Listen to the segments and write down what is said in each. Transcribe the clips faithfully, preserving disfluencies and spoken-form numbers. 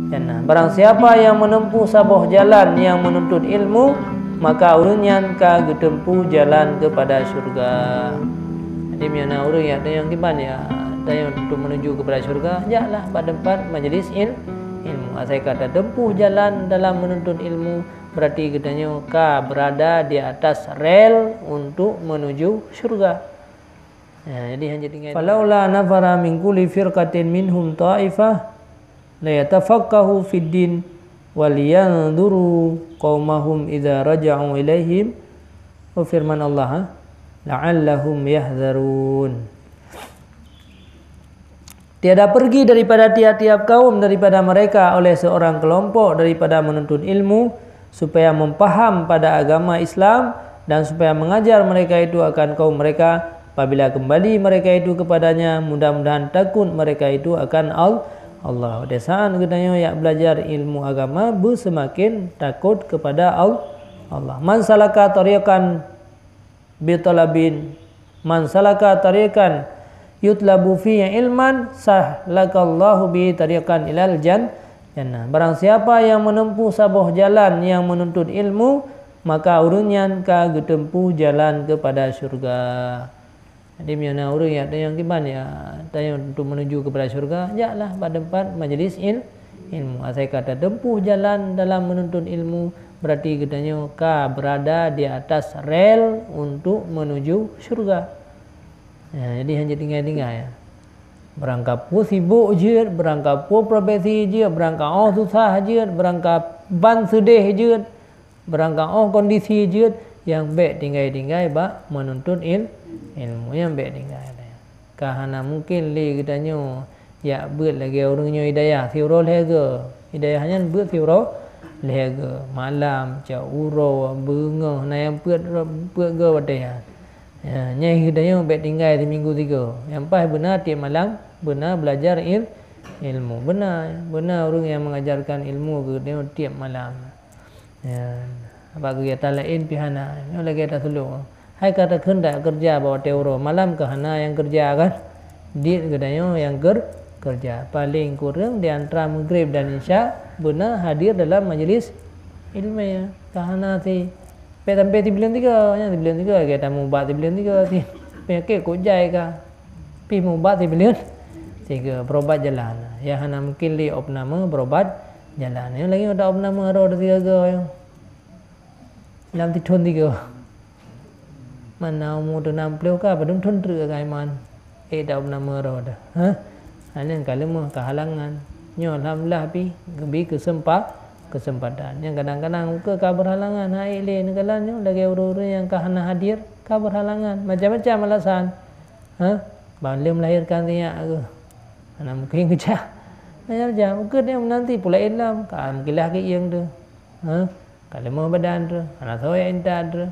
Jannah. Barang siapa yang menempuh saboh jalan yang menuntut ilmu, maka ureuëng nyan ka geuteumpuh jalan kepada syurga. Jadi, meunyoe na ureuëng nyang tanyong kiban ya, tanyong untuk menuju kepada syurga, jaklah bak tempat majlis il-, ilmu. Asai ka tatempuh jalan dalam menuntut ilmu, berarti geutanyoe ka berada di atas rel untuk menuju syurga. Ya, jadi hanya tinggal. Falaula nafara min kulli firqatin minhum ta'ifah liyatafaqahu fid din waliyanzuru qaumahum idza raja'u ilaihim. Oh, firman Allah, ha? La'allahum yahzarun. Tiada pergi daripada tiap-tiap kaum daripada mereka oleh seorang kelompok daripada menuntut ilmu, supaya mempaham pada agama Islam dan supaya mengajar mereka itu akan kaum mereka. Apabila kembali mereka itu kepadanya, mudah-mudahan takut mereka itu akan Al-, Allah. Di saat geutanyoe yak belajar ilmu agama, beusemakin takut kepada Al-, Allah. Man salaka tariqan bi talabin, man salaka tariqan yutlabu fi ilman sahlakallahu bi tariqan ilal jan-, jannah. Barang siapa yang menempuh saboh jalan yang menuntut ilmu, maka ureuëng nyan ka geuteumpuh jalan kepada syurga. Jadi, meunyoe na ureuëng nyang tanyong kiban ya, tanyong untuk menuju kepada syurga, jaklah bak tempat majlis il-, ilmu. Asai ka tatempuh jalan dalam menuntut ilmu, berarti geutanyoe ka berada di atas rel untuk menuju syurga. Ya, jadi hanya tinggai-tinggai ya. Barangkapeue sibuk jeuet, barangkapeue profesi jeuet, barangkapeue susah jeuet, barangkapeue ban seudeh jeuet, barangkapeue kondisi jeuet, nyang bék tinggai-tinggai bak menuntut il-, ilmu, nyang bék tinggai. Ka hana mungkin lé geutanyoe yak beuet lagée ureuëng nyoe hidayah siuroe lhée goe. Hidayah nyan beuet siuroe lhée goe, malam, cot uroe, beungoh, na nyang peuet, peuet goe watée nyan. Ya, nyan geutanyoe bék tinggai siminggu sigoe. Nyang paih beuna tieb malam, beuna belajar il-, ilmu. Beuna, beuna ureuëng nyang mengajarkan ilmu keu geutanyoe tieb malam. Ya, bak kegiatan laén pih hana. Nyoe lagée taseulok. Hai ka takheun dak keureuja bak watée uroe, malam ka hana nyang keureuja kan? Dit geutanyoe nyang keur-, keureuja. Paléng kureueng di antara Maghrib dan Isya beuna hadir dalam majlis ilmiah. Ka hana si Pih sampai sibuleuen tiga, nyan sibuleuen tiga, lagée tamu bak sibuleuen tiga, si peunyakét kok jai ka. Pih mubat sibuleuen tiga, berobat jalan. Ya hana mungkin lé opname berobat jalan. Nyang lagée udah opname roh sigaga nyang. Lam tithon tiga. Mana umu tu enam puluh ka, padum thon treuk ka iman. Eh, dak pernah meurah dah. Ha? Ha, nyan ka leumoh, ka halangan. Nyoe alhamdulillah pih geubi keusempa-, keuseumpatan. Nyang kadang-kadang ukeue ka beurhalangan, ha, ék lé neukalon nyoe lagée ureuëng-ureuëng nyang ka hana hadir, ka beurhalangan. Macam-macam alasan. Ha? Ban lé meulahirkan sinyak keuh. Hana mungken geucah. Macam-macam. Ukeue dia meunanti pula ilom, ka meukilah keu ieng tu. Ha? Ka leumoh badan tu, hana soe intat tu,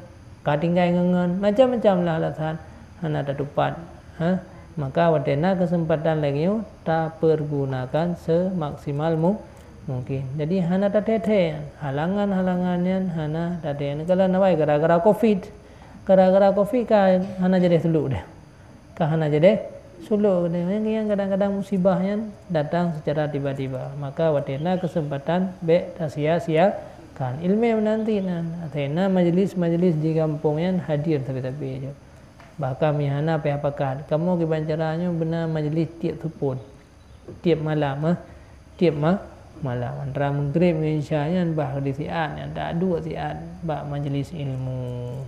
ka tinggai ngon-ngon, macam-macam lah alasan hana tatupat. Ha? Maka watée na keuseumpatan lagée nyoe, tapeurgunakan seumaksimal mu-, mungken. Jadi hana tathée-thée, halangan-halangan nyan hana tathée. Neukalon awai gara-gara covid. Gara-gara covid ka hana jadi seuluk deh. Ka hana jadi seuluk. Nyang kadang-kadang musibah nyan datang secara tiba-tiba. Maka watée na keuseumpatan bék tasia-siakan. Iéleumé meunanti nan, asai na majelis-majelis di gampông nyan hadir sabe-sabe jih. Bahkan meuhana pih pakat. Kamoe kiban cara nyoe beuna majelis tieb seupôt. Tieb malam, eh. Tieb ma-, malam. Antara Maghrib ngon Isya nyan bah di siat, nyan taduek siat bak majelis ilmu.